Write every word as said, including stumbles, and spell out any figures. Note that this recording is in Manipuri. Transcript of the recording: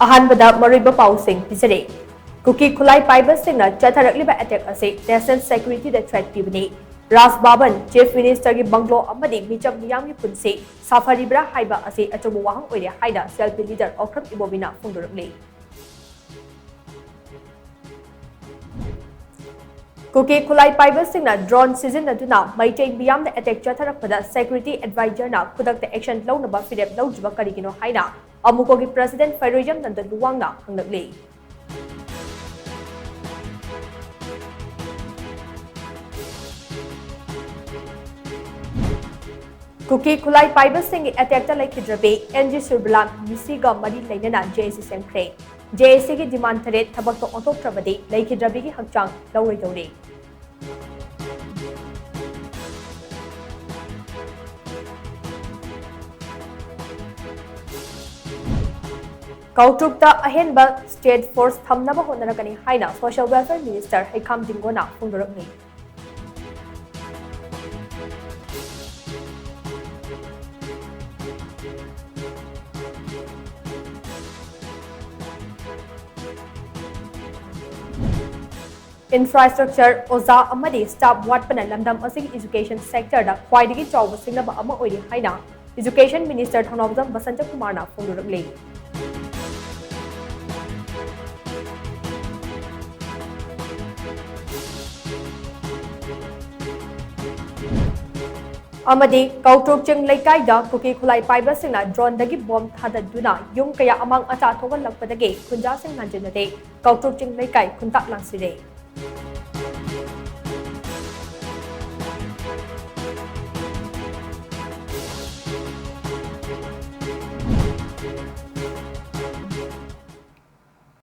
ꯑꯍꯥꯟꯕꯗ ꯃꯔꯨꯑꯣꯏꯕ ꯄꯥꯎꯁꯤꯡ ꯄꯤꯖꯔꯤ꯫ ꯀꯨꯀꯤ ꯈꯨꯠꯂꯥꯏ ꯄꯥꯏꯕꯁꯤꯡꯅ ꯆꯠꯊꯔꯛꯂꯤꯕ attack ꯑꯁꯤ national security ꯗ threat ꯄꯤꯕꯅꯤ꯫ ꯔꯥꯖ ꯚꯕꯟ, Chief Minister ꯒꯤ bungalow ꯑꯃꯗꯤ ꯃꯤꯆꯝ ꯃꯤꯌꯥꯝꯒꯤ ꯄꯨꯟꯁꯤ ꯁꯥꯐꯔꯤꯕ꯭ꯔꯥ ꯍꯥꯏꯕ ꯑꯁꯤ ꯑꯆꯧꯕ ꯋꯥꯍꯪ ꯑꯣꯏꯔꯦ ꯍꯥꯏꯅ C R P leader Okram ꯏꯕꯣꯕꯤꯅ ꯐꯣꯡꯗꯣꯔꯛꯂꯤ꯫ ꯀꯨꯀꯤ ꯈꯨꯠꯂꯥꯏ ꯄꯥꯏꯕꯁꯤꯡꯅ drone ꯁꯤꯖꯤꯟꯅꯗꯨꯅ ꯃꯩꯇꯩ ꯃꯤꯌꯥꯝꯗ attack ꯆꯠꯊꯔꯛꯄꯗ security advisor ꯅ ꯈꯨꯗꯛꯇ action ꯂꯧꯅꯕ ꯐꯤꯔꯦꯞ ꯂꯧꯗ꯭ꯔꯤꯕ ꯀꯔꯤꯒꯤꯅꯣ ꯍꯥꯏꯅ ꯑꯃꯨꯀꯣꯒꯤ President ꯐꯩꯔꯣꯏꯖꯝ ꯅꯟꯗ ꯂꯨꯋꯥꯡꯅ ꯍꯪꯂꯛꯂꯤ꯫ ꯀꯨꯀꯤ ꯈꯨꯠꯂꯥꯏ ꯄꯥꯏꯕꯁꯤꯡꯒꯤ attack ꯇ ꯂꯩꯈꯤꯗ꯭ꯔꯕꯤ N G ꯁꯨꯔꯕꯤꯂꯥ ꯃꯤꯁꯤꯒ ꯃꯔꯤ ꯂꯩꯅꯅ J A C ꯁꯦꯝꯈ꯭ꯔꯦ꯫ J A C ꯒꯤ demand ꯇꯔꯦꯠ ꯊꯕꯛꯇ ꯑꯣꯟꯊꯣꯛꯇ꯭ꯔꯕꯗꯤ ꯂꯩꯈꯤꯗ꯭ꯔꯕꯤꯒꯤ ꯍꯛꯆꯥꯡ ꯂꯧꯔꯣꯏꯗꯧꯔꯤ꯫ ꯀꯧꯇ꯭ꯔꯨꯛꯇ ꯑꯍꯦꯟꯕ state force ꯊꯝꯅꯕ ꯍꯣꯠꯅꯔꯛꯀꯅꯤ ꯍꯥꯏꯅ Social Welfare Minister ꯍꯩꯈꯥꯝ ꯗꯤꯡꯒꯣꯅ ꯐꯣꯡꯗꯣꯔꯛꯂꯤ꯫ Infrastructure, ꯑꯣꯖꯥ ꯑꯃꯗꯤ staff ꯋꯥꯠꯄꯅ ꯂꯝꯗꯝ ꯑꯁꯤꯒꯤ education sector ꯗ ꯈ꯭ꯋꯥꯏꯗꯒꯤ ꯆꯥꯎꯕ ꯁꯤꯡꯅꯕ ꯑꯃ ꯑꯣꯏꯔꯤ ꯍꯥꯏꯅ Education Minister ꯊꯧꯅꯥꯎꯖꯝ ꯕꯁꯟꯇ ꯀꯨꯃꯥꯔꯅ ꯐꯣꯡꯗꯣꯔꯛꯂꯤ꯫ ꯑꯃꯗꯤ ꯀꯧꯇ꯭ꯔꯨꯛ ꯆꯤꯡ ꯂꯩꯀꯥꯏꯗ ꯀꯨꯀꯤ ꯈꯨꯠꯂꯥꯏ ꯄꯥꯏꯕꯁꯤꯡꯅ drone ꯗꯒꯤ bomb ꯊꯥꯗꯗꯨꯅ ꯌꯨꯝ ꯀꯌꯥ ꯑꯃꯥꯡ ꯑꯇꯥ ꯊꯣꯛꯍꯜꯂꯛꯄꯗꯒꯤ ꯈꯨꯟꯖꯥꯁꯤꯡ ꯍꯟꯖꯤꯟꯅꯗꯦ꯫ ꯀꯧꯇ꯭ꯔꯨꯛ ꯆꯤꯡ ꯂꯩꯀꯥꯏ ꯈꯨꯟꯇꯥꯛ ꯂꯥꯡꯁꯤꯜꯂꯦ꯫